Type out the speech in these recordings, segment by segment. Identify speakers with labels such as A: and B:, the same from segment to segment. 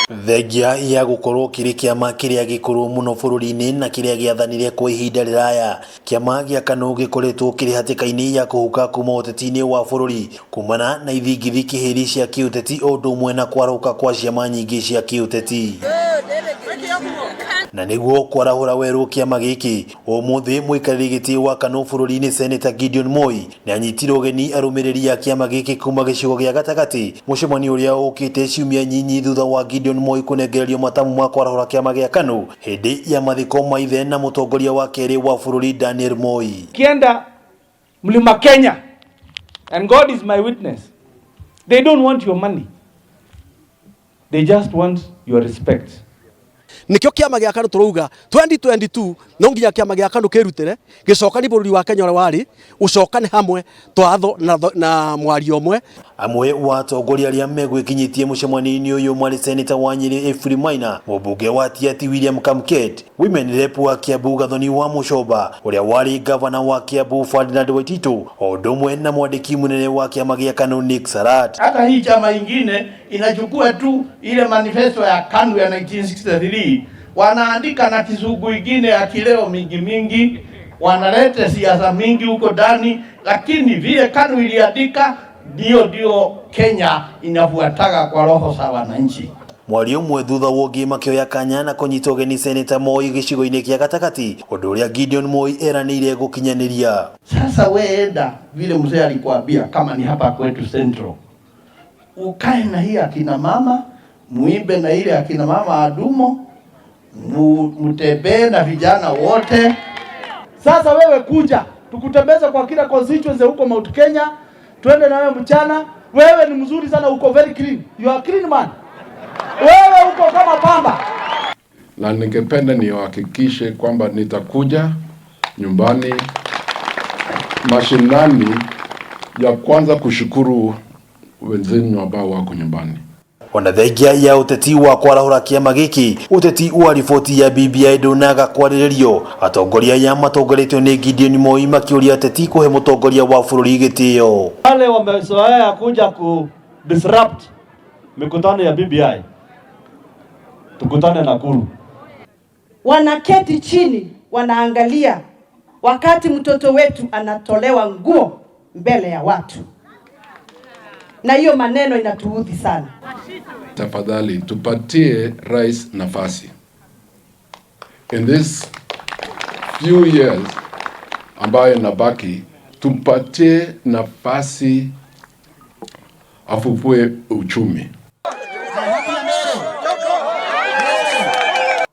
A: Thengia ya gũkorwo kĩrĩ kĩama kĩrĩa gĩkũrũ mũno bũrũri-inĩ na kĩrĩa gĩathanire kwa ihinda rĩraya, kĩama gĩa KANU gĩkoretwo kĩrĩ hatĩka-inĩ ya kũhuka kuma ũteti-inĩ wa bũrũri kumana na ithingithia kĩhĩri cia kĩũteti o ũndũ ũmwe na kwarahũka kwa ciama nyingĩ cia kĩũteti. Na nĩguo kwarahũra werũ kĩama gĩkĩ, ũmũthĩ mũikarĩri gĩtĩ wa KANU bũrũri-inĩ Seneta Gideon Moi nĩanyitire ũgeni arũmĩrĩri a kĩama gĩkĩ kuma gĩcigo gĩa gatagatĩ, mũcemanio ũrĩa ũkĩte ciumia nyinyi thutha wa Gideon Moi kũnengererio matamu ma kwarahũra kĩama gĩa KANU hĩndĩ ya mathiko ma ithe na mũtongoria wa kerĩ wa bũrũri Daniel Moi.
B: Kienda Mlima Kenya, and God is my witness, they don't want your money, they just want your respect.
C: Nikio kiama gia KANU turauga 2022 no nginya kiama gia KANU kirutere gicokani bururi wa Kenya uria wari ucokane hamwe twatho na mwario umwe.
A: Amwe wa atongoria arĩa megwĩkinyĩtie mũcemanio-inĩ ũyũ marĩ Seneta wa Nyĩrĩ Ephraim Maina, mũmbunge wa Tiaty William Kamket, Women Rep wa Kiambu Gathoni wa Mũcomba, ũrĩa warĩ gavana wa Kiambu Ferdinand Waititu, o ũndũ ũmwe na mwandĩki mũnene wa kĩama gĩa KANU Nick Salat.
D: Hata hii chama ingine inachukua tu ile manifesto ya KANU ya 1963, wanaandika na kizungu ingine ya kileo mingi mingi, wanaleta siasa mingi huko ndani, lakini vile KANU iliandika ndio Kenya inafuataga kwa roho za wananchi.
A: Mwario ũmwe thutha wa ũngĩ makĩoya kanya na kũnyita ũgeni Seneta Moi gĩcigo-inĩ kĩa gatagatĩ, ũndũ ũrĩa Gideon Moi eranĩire gũkinyanĩria.
D: Sasa we enda vile mzee alikuambia, kama ni hapa kwetu Central, ukae na hii akina mama, muimbe na ile akina mama adumo, mutembee na vijana wote.
B: Sasa wewe kuja tukutembeze kwa kila constituency huko Mount Kenya, twende na wewe mchana. Wewe ni mzuri sana, uko very clean, you are clean man. Wewe uko kama pamba.
E: Na ningependa niwahakikishe kwamba nitakuja nyumbani mashinani ya kwanza kushukuru wenzenu ambao wako nyumbani.
A: Ona thengia ya ũteti wa kwarahũra kĩama gĩkĩ, ũteti wa riboti ya BBI ndũnaga kwarĩrĩrio. Atongoria aya matongoretio nĩ Gideon Moi makĩũria ateti kũhe mũtongoria wa bũrũri gĩtĩo.
F: Wale wamezoea kuja ku disrupt mikutano ya BBI, tukutane Nakuru.
G: Wanaketi chini wanaangalia wakati mtoto wetu anatolewa nguo mbele ya watu, na hiyo maneno inatuudhi sana.
E: Tafadhali tupatie rais nafasi. In this few years ambayo inabaki, tumpatie nafasi afufue uchumi.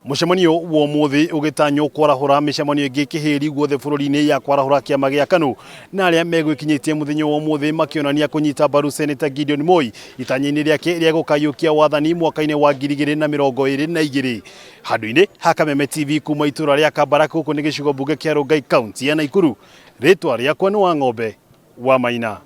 A: Mũcemanio wa ũmũthĩ ũgĩtanywo kwarahũra mĩcemanio ĩngĩ kĩhĩri guothe bũrũri-inĩ ya kwarahũra kĩama gĩa KANU, na arĩa megwĩkinyĩtie mũthenya wa ũmũthĩ makĩonania kũnyita mbaru Seneta Gideon Moi itanya-inĩ rĩake rĩa gũkayũkia wathani mwaka-inĩ wa 2022. Handũ-inĩ ha Kameme TV kuma itũra rĩa Kabarak gũkũ nĩ gĩcigo mbunge kĩa Rongai kaunti ya Nakuru, rĩtwa rĩakwa nĩ Wang'ombe wa Maina.